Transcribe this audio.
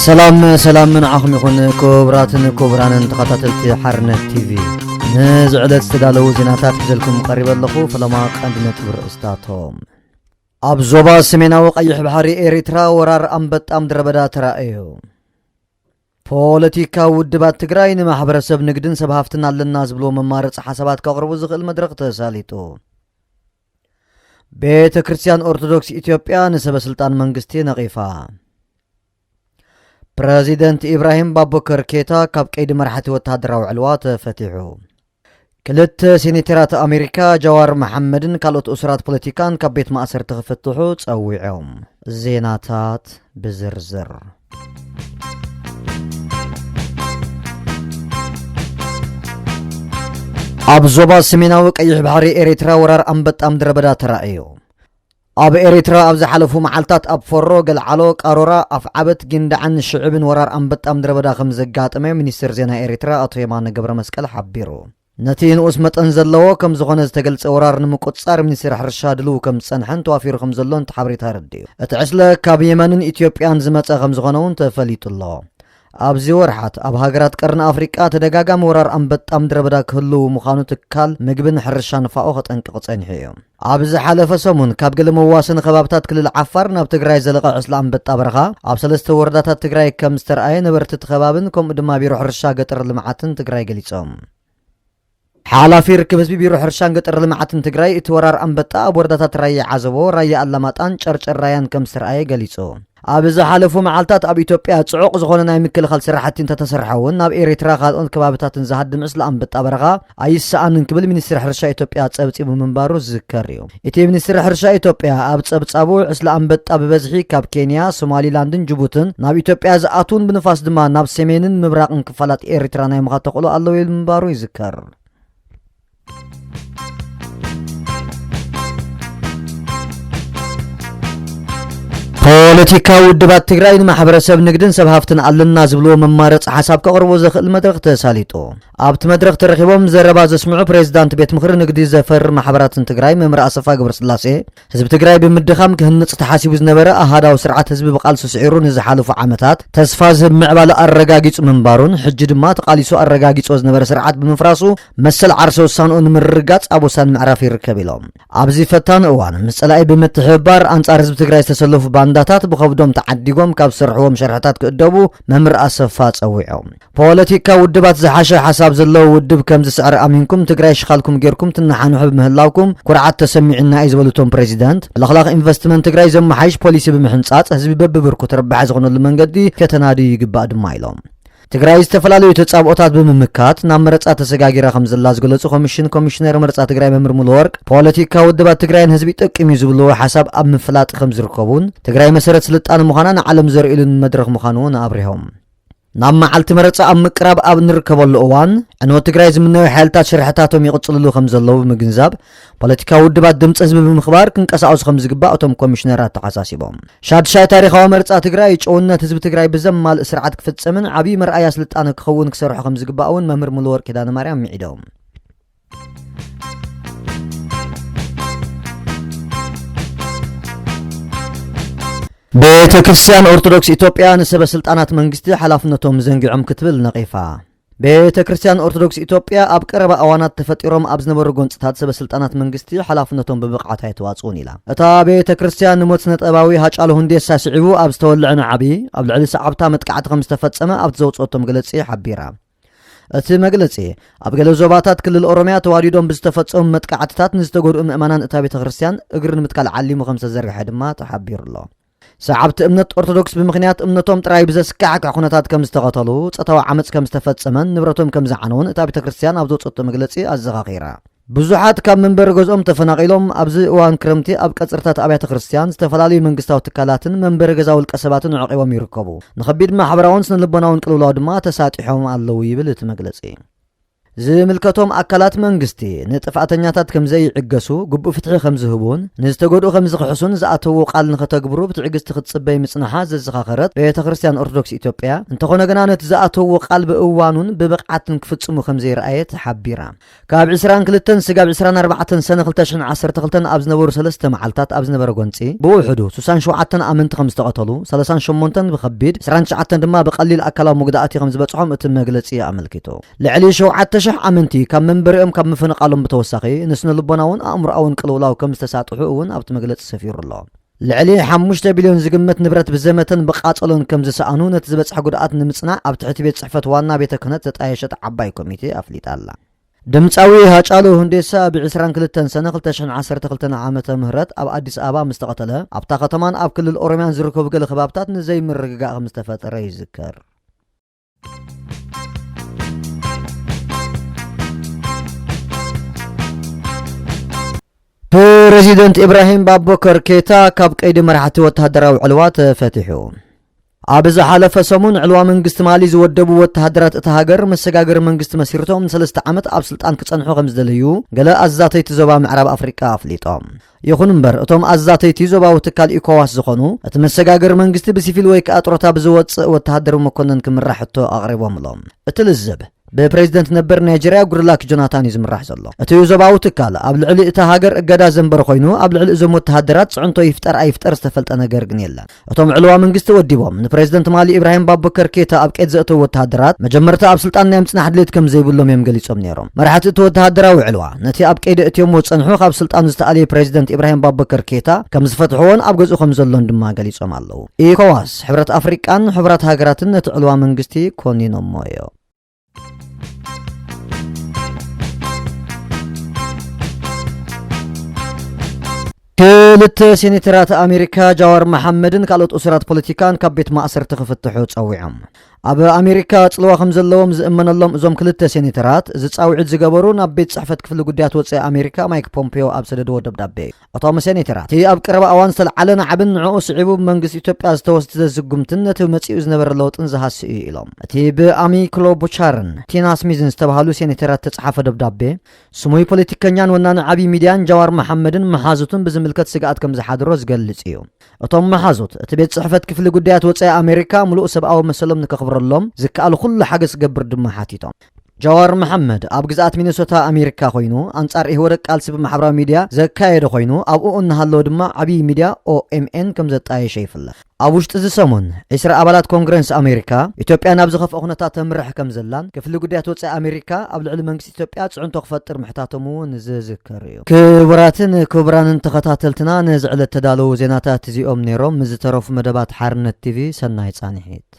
ሰላም ሰላም ንዓኹም ይኹን። ክቡራትን ክቡራንን ተኸታተልቲ ሓርነት ቲቪ፣ ንዚ ዕለት ዝተዳለዉ ዜናታት ሒዘልኩም ቀሪበ ኣለኹ። ፈለማ ቀንዲ ነጥቢ ርእስታቶም። ኣብ ዞባ ሰሜናዊ ቀይሕ ባሕሪ ኤሪትራ ወራር ኣንበጣ ምድረ በዳ ተራእዩ። ፖለቲካዊ ውድባት ትግራይ ንማሕበረሰብ ንግድን ሰብ ሃፍትን ኣለና ዝብልዎ መማረፂ ሓሳባት ከቕርቡ ዝኽእል መድረኽ ተሳሊጡ። ቤተ ክርስቲያን ኦርቶዶክስ ኢትዮጵያ ንሰበ ስልጣን መንግስቲ ነቒፋ። ፕረዚደንት ኢብራሂም ባቦከር ኬታ ካብ ቀይዲ መራሕቲ ወተሃደራዊ ዕልዋ ተፈቲሑ። ክልተ ሴኔተራት ኣሜሪካ ጃዋር መሓመድን ካልኦት እሱራት ፖለቲካን ካብ ቤት ማእሰርቲ ክፍትሑ ጸዊዖም። ዜናታት ብዝርዝር። ኣብ ዞባ ሰሜናዊ ቀይሕ ባሕሪ ኤሪትራ ወራር ኣንበጣ ምድረ በዳ ተራእዩ። ኣብ ኤሪትራ ኣብ ዝሓለፉ መዓልታት ኣብ ፎሮ፣ ገልዓሎ፣ ቃሮራ፣ ኣፍዓበት፣ ጊንዳዕን ሽዕብን ወራር ኣንበጣ ምድረ በዳ ከም ዘጋጠመ ሚኒስትር ዜና ኤሪትራ ኣቶ የማነ ገብረ መስቀል ሓቢሩ። ነቲ ንኡስ መጠን ዘለዎ ከም ዝኾነ ዝተገልጸ ወራር ንምቁጽጻር ሚኒስትር ሕርሻ ድልው ከም ዝጸንሐን ተዋፊሩ ከም ዘሎን እቲ ሓበሬታ ኣረዲኡ። እቲ ዕስለ ካብ የመንን ኢትዮጵያን ዝመጸ ከም ዝኾነ እውን ተፈሊጡ ኣሎ። ኣብዚ ወርሓት ኣብ ሃገራት ቀርኒ ኣፍሪቃ ተደጋጋሚ ወራር ኣንበጣ ምድረ በዳ ክህልው ምዃኑ ትካል ምግብን ሕርሻን ፋኦ ከጠንቅቕ ጸኒሑ እዩ። ኣብ ዝሓለፈ ሰሙን ካብ ገለ መዋሰኒ ከባብታት ክልል ዓፋር ናብ ትግራይ ዘለቐ ዕስለ ኣንበጣ በረኻ ኣብ ሰለስተ ወረዳታት ትግራይ ከም ዝተርኣየ ነበርቲ እቲ ከባብን ከምኡ ድማ ቢሮ ሕርሻ ገጠር ልምዓትን ትግራይ ገሊጾም። ሓላፊ ርክብ ህዝቢ ቢሮ ሕርሻን ገጠር ልምዓትን ትግራይ፣ እቲ ወራር ኣንበጣ ኣብ ወረዳታት ራያ ዓዘቦ፣ ራያ ኣላማጣን ጨርጨር ራያን ከም ዝተርኣየ ገሊጹ። ኣብ ዝሓለፉ መዓልታት ኣብ ኢትዮጵያ ጽዑቕ ዝኾነ ናይ ምክልኻል ስራሕቲ እንተተሰርሐ እውን፣ ናብ ኤሪትራ ካልኦት ከባብታትን ዝሃድም ዕስለ ኣንበጣ በረኻ ኣይሰኣንን ክብል ሚኒስትሪ ሕርሻ ኢትዮጵያ ጸብጺቡ ምንባሩ ዝዝከር እዩ። እቲ ሚኒስትሪ ሕርሻ ኢትዮጵያ ኣብ ጸብጻቡ፣ ዕስለ ኣንበጣ ብበዝሒ ካብ ኬንያ፣ ሶማሊላንድን ጅቡትን ናብ ኢትዮጵያ ዝኣትውን ብንፋስ ድማ ናብ ሰሜንን ምብራቕን ክፋላት ኤሪትራ ናይ ምኻድ ተኽእሎ ኣለዎ ኢሉ ምንባሩ ይዝከር። ፖለቲካዊ ውድባት ትግራይ ንማሕበረሰብ ንግድን ሰብ ሃፍትን ኣለና ዝብልዎ መማረፂ ሓሳብ ከቕርቦ ዘኽእል መድረኽ ተሳሊጡ። ኣብቲ መድረኽ ተረኺቦም ዘረባ ዘስምዑ ፕሬዚዳንት ቤት ምኽሪ ንግዲ ዘፈር ማሕበራትን ትግራይ መምህር ኣሰፋ ገብረስላሴ፣ ህዝቢ ትግራይ ብምድኻም ክህንፅ ተሓሲቡ ዝነበረ ኣሃዳዊ ስርዓት ህዝቢ ብቃልሱ ስዒሩ ንዝሓለፉ ዓመታት ተስፋ ዝህብ ምዕባለ ኣረጋጊፁ ምንባሩን፣ ሕጂ ድማ ተቓሊሱ ኣረጋጊፆ ዝነበረ ስርዓት ብምፍራሱ መሰል ዓርሰ ውሳንኡ ንምርግጋፅ ኣብ ወሳኒ ምዕራፍ ይርከብ ኢሎም። ኣብዚ ፈታኒ እዋን ምስ ፀላኢ ብምትሕብባር ኣንፃር ህዝቢ ትግራይ ዝተሰለፉ ባንዳታት ብኸብዶም ተዓዲጎም ካብ ዝሰርሕዎም ሸርሕታት ክእደቡ መምህር ኣሰፋ ፀዊዖም። ፖለቲካ ውድባት ዝሓሸ ሓሳብ ዘለዎ ውድብ ከም ዝስዕር ኣሚንኩም ትግራይ ሽኻልኩም ጌርኩም ትነሓንሑ ብምህላውኩም ኩርዓት ተሰሚዑና እዩ ዝበሉ እቶም ፕሬዚዳንት፣ ለኽላኽ ኢንቨስትመንት ትግራይ ዘመሓይሽ ፖሊሲ ብምሕንፃፅ ህዝቢ በብብርኩ ተረባሒ ዝኾነሉ መንገዲ ከተናድዩ ይግባእ ድማ ኢሎም። ትግራይ ዝተፈላለዩ ተፃብኦታት ብምምካት ናብ መረፃ ተሰጋጊራ ከም ዘላ ዝገለፁ ኮሚሽን ኮሚሽነር መረፃ ትግራይ መምህር ሙሉወርቅ፣ ፖለቲካ ውድባት ትግራይን ህዝቢ ይጠቅም እዩ ዝብልዎ ሓሳብ ኣብ ምፍላጥ ከም ዝርከቡን ትግራይ መሰረት ስልጣነ ምዃና ንዓለም ዘርእሉን መድረኽ ምዃኑ እውን ኣብሪሆም። ናብ መዓልቲ መረፃ ኣብ ምቅራብ ኣብ ንርከበሉ እዋን፣ ዕንወት ትግራይ ዝምነዩ ሓይልታት ሽርሕታቶም ይቕፅልሉ ከም ዘለዉ ብምግንዛብ፣ ፖለቲካዊ ውድባት ድምፂ ህዝቢ ብምኽባር ክንቀሳቐሱ ከም ዝግባእ እቶም ኮሚሽነር ኣተሓሳሲቦም። ሻድሻይ ታሪኻዊ መረፃ ትግራይ ጭውነት ህዝቢ ትግራይ ብዘማልእ ስርዓት ክፍፀምን ዓብዪ መርኣያ ስልጣነ ክኸውን ክሰርሑ ከም ዝግባእ እውን መምህር ሙሉወርቅ ኪዳነ ማርያም ምዒዶም። ቤተ ክርስቲያን ኦርቶዶክስ ኢትዮጵያ ንሰበ ስልጣናት መንግስቲ ሓላፍነቶም ዘንጊዖም ክትብል ነቒፋ። ቤተ ክርስቲያን ኦርቶዶክስ ኢትዮጵያ ኣብ ቀረባ እዋናት ተፈጢሮም ኣብ ዝነበሩ ጎንፅታት ሰበ ስልጣናት መንግስቲ ሓላፍነቶም ብብቕዓት ኣይተዋፅኡን ኢላ። እታ ቤተ ክርስቲያን ንሞት ስነ ጥበባዊ ሃጫሉ ሁንዴሳ ስዒቡ ኣብ ዝተወልዐ ናዕቢ ኣብ ልዕሊ ሰዓብታ መጥቃዕቲ ከም ዝተፈጸመ ኣብቲ ዘውፅኦቶ መግለፂ ሓቢራ። እቲ መግለፂ፣ ኣብ ገለ ዞባታት ክልል ኦሮምያ ተዋዲዶም ብዝተፈጸሙ መጥቃዕትታት ንዝተጎድኡ ምእመናን እታ ቤተ ክርስቲያን እግሪ ንምትካል ዓሊሙ ከም ዝተዘርግሐ ድማ ተሓቢሩ ኣሎ። ሰዓብቲ እምነት ኦርቶዶክስ ብምኽንያት እምነቶም ጥራይ ብዘስካሕክሕ ኩነታት ከም ዝተቐተሉ፣ ጾታዊ ዓመጽ ከም ዝተፈጸመን ንብረቶም ከም ዝዓነውን እታ ቤተ ክርስቲያን ኣብ ዘውጸቶ መግለጺ ኣዘኻኺራ። ብዙሓት ካብ መንበሪ ገዝኦም ተፈናቒሎም ኣብዚ እዋን ክረምቲ ኣብ ቀጽርታት ኣብያተ ክርስቲያን፣ ዝተፈላለዩ መንግስታዊ ትካላትን መንበሪ ገዛ ውልቀ ሰባትን ኣዕቂቦም ይርከቡ። ንኸቢድ ማሕበራውን ስነ ልቦናውን ቅልውላው ድማ ተሳጢሖም ኣለዉ ይብል እቲ መግለጺ። ዝምልከቶም ኣካላት መንግስቲ ንጥፍኣተኛታት ከም ዘይዕገሱ፣ ግቡእ ፍትሒ ከም ዝህቡን ንዝተጎድኡ ከም ዝኽሕሱን ዝኣተዎ ቃል ንኸተግብሩ ብትዕግስቲ ክትጽበይ ምጽንሓ ዘዘኻኸረት ቤተ ክርስቲያን ኦርቶዶክስ ኢትዮጵያ፣ እንተኾነ ግና ነቲ ዝኣተዎ ቃል ብእዋኑን ብብቕዓትን ክፍጽሙ ከም ዘይረኣየት ሓቢራ። ካብ ዕስራን ክልተን ስጋብ ዕስራን ኣርባዕተን ሰነ ክልተ ሽሕን ዓሰርተ ክልተን ኣብ ዝነበሩ ሰለስተ መዓልታት ኣብ ዝነበረ ጎንጺ ብውሕዱ ስሳን ሸውዓተን ኣመንቲ ከም ዝተቐተሉ፣ ሰላሳን ሸሞንተን ብኸቢድ፣ ዕስራን ትሽዓተን ድማ ብቐሊል ኣካላዊ መጉዳእቲ ከም ዝበጽሖም እቲ መግለጺ ኣመልኪቱ። ልዕሊ ሸውዓተ ሽሕ ኣመንቲ ካብ መንበሪኦም ካብ ምፍንቓሎም ብተወሳኺ ንስነ ልቦናውን ኣእምሮኣውን ቅልውላው ከም ዝተሳጥሑ እውን ኣብቲ መግለጺ ሰፊሩ ኣሎ። ልዕሊ ሓሙሽተ ቢልዮን ዝግመት ንብረት ብዘመተን ብቃጸሎን ከም ዝሰኣኑ ነቲ ዝበጽሐ ጉድኣት ንምጽናዕ ኣብ ትሕቲ ቤት ጽሕፈት ዋና ቤተ ክህነት ዘጣየሸት ዓባይ ኮሚቴ ኣፍሊጣ ኣላ። ድምጻዊ ሃጫሉ ሁንዴሳ ብ ዕስራን ክልተን ሰነ ክልተ ሽሕን ዓሰርተ ክልተን ዓመተ ምህረት ኣብ ኣዲስ ኣበባ ምስ ተቐተለ፣ ኣብታ ከተማን ኣብ ክልል ኦሮሚያን ዝርከቡ ገለ ከባብታት ንዘይምርግጋእ ከም ዝተፈጠረ ይዝከር። ፕረዚደንት ኢብራሂም ባቦከር ኬታ ካብ ቀይዲ መራሕቲ ወተሃደራዊ ዕልዋ ተፈቲሑ። ኣብ ዝሓለፈ ሰሙን ዕልዋ መንግስቲ ማሊ ዝወደቡ ወተሃደራት እታ ሃገር መሰጋገሪ መንግስቲ መስሪቶም ንሰለስተ ዓመት ኣብ ስልጣን ክጸንሑ ከም ዝደለዩ ገለ ኣዛተይቲ ዞባ ምዕራብ ኣፍሪቃ ኣፍሊጦም። ይኹን እምበር፣ እቶም ኣዛተይቲ ዞባዊ ትካል ኢኮዋስ ዝኾኑ፣ እቲ መሰጋገሪ መንግስቲ ብሲቪል ወይ ከኣ ጡረታ ብዝወጽእ ወተሃደራዊ መኮነን ክምራሕ ሕቶ ኣቕሪቦምሎም። እቲ ልዝብ፣ ብፕሬዚደንት ነበር ናይጀርያ ጉድላክ ጆናታን እዩ ዝምራሕ ዘሎ። እቲ ዞባዊ ትካል ኣብ ልዕሊ እታ ሃገር እገዳ ዘንበረ ኮይኑ፣ ኣብ ልዕሊ እዞም ወተሃደራት ጽዕንቶ ይፍጠር ኣይፍጠር ዝተፈልጠ ነገር ግን የለን። እቶም ዕልዋ መንግስቲ ወዲቦም ንፕሬዚደንት ማሊ ኢብራሂም ባቡከር ኬታ ኣብ ቀይዲ ዘእተዉ ወተሃደራት፣ መጀመርታ ኣብ ስልጣን ናይ ምጽናሕ ድሌት ከም ዘይብሎም እዮም ገሊጾም ነይሮም። መራሕቲ እቲ ወተሃደራዊ ዕልዋ፣ ነቲ ኣብ ቀይዲ እትዮሞ ዝጸንሑ ካብ ስልጣኑ ዝተኣልየ ፕሬዚደንት ኢብራሂም ባቡከር ኬታ ከም ዝፈትሕዎን ኣብ ገዝኡ ከም ዘሎን ድማ ገሊጾም ኣለዉ። ኢኮዋስ፣ ሕብረት ኣፍሪቃን ሕቡራት ሃገራትን ነቲ ዕልዋ መንግስቲ ኮኒኖሞ እዮም። ክልተ ሴኔተራት ኣሜሪካ ጃዋር መሓመድን ካልኦት እሱራት ፖለቲካን ካብ ቤት ማእሰርቲ ክፍትሑ ጸዊዖም። ኣብ ኣሜሪካ ጽልዋ ከም ዘለዎም ዝእመነሎም እዞም ክልተ ሴኔተራት፣ እዚ ጻውዒት ዝገበሩ ናብ ቤት ጽሕፈት ክፍሊ ጉዳያት ወጻኢ ኣሜሪካ ማይክ ፖምፔዮ ኣብ ሰደድዎ ደብዳቤ እዩ። እቶም ሴኔተራት፣ እቲ ኣብ ቀረባ እዋን ዝተልዓለ ናዕብን ንዕኡ ስዒቡ ብመንግስቲ ኢትዮጵያ ዝተወስደ ስጉምትን ነቲ መጺኡ ዝነበረ ለውጥን ዝሃሲ እዩ ኢሎም። እቲ ብኣሚ ክሎቡቻርን ቲና ስሚዝን ዝተባህሉ ሴኔተራት ዝተጻሓፈ ደብዳቤ፣ ስሙይ ፖለቲከኛን ወናኒ ዓብዪ ሚድያን ጃዋር መሓመድን መሓዙቱን ብዝምልከት ስግኣት ከም ዝሓድሮ ዝገልጽ እዩ። እቶም መሓዙት፣ እቲ ቤት ጽሕፈት ክፍሊ ጉዳያት ወጻኢ ኣሜሪካ ምሉእ ሰብኣዊ መሰሎም ንከኽብረሎም ዝከኣል ኩሉ ሓገዝ ክገብር ድማ ሓቲቶም። ጃዋር መሓመድ ኣብ ግዝኣት ሚነሶታ ኣሜሪካ ኮይኑ፣ ኣንጻር ኢህወደግ ቃልሲ ብማሕበራዊ ሚድያ ዘካየደ ኮይኑ፣ ኣብኡ እናሃለወ ድማ ዓብዪ ሚድያ ኦኤምኤን ከም ዘጣየሸ ይፍለጥ። ኣብ ውሽጢ እዚ ሰሙን፣ ዒስራ ኣባላት ኮንግረስ ኣሜሪካ፣ ኢትዮጵያ ናብ ዝኸፍአ ኩነታት ተምርሕ ከም ዘላን፣ ክፍሊ ጉዳያት ወጻኢ ኣሜሪካ ኣብ ልዕሊ መንግስቲ ኢትዮጵያ ጽዕንቶ ክፈጥር ምሕታቶም እውን ዝዝከር እዩ። ክቡራትን ክቡራንን ተኸታተልትና፣ ነዚ ዕለት ተዳለዉ ዜናታት እዚኦም ነይሮም። ምስ ዝተረፉ መደባት ሓርነት ቲቪ ሰናይ ጻንሒት።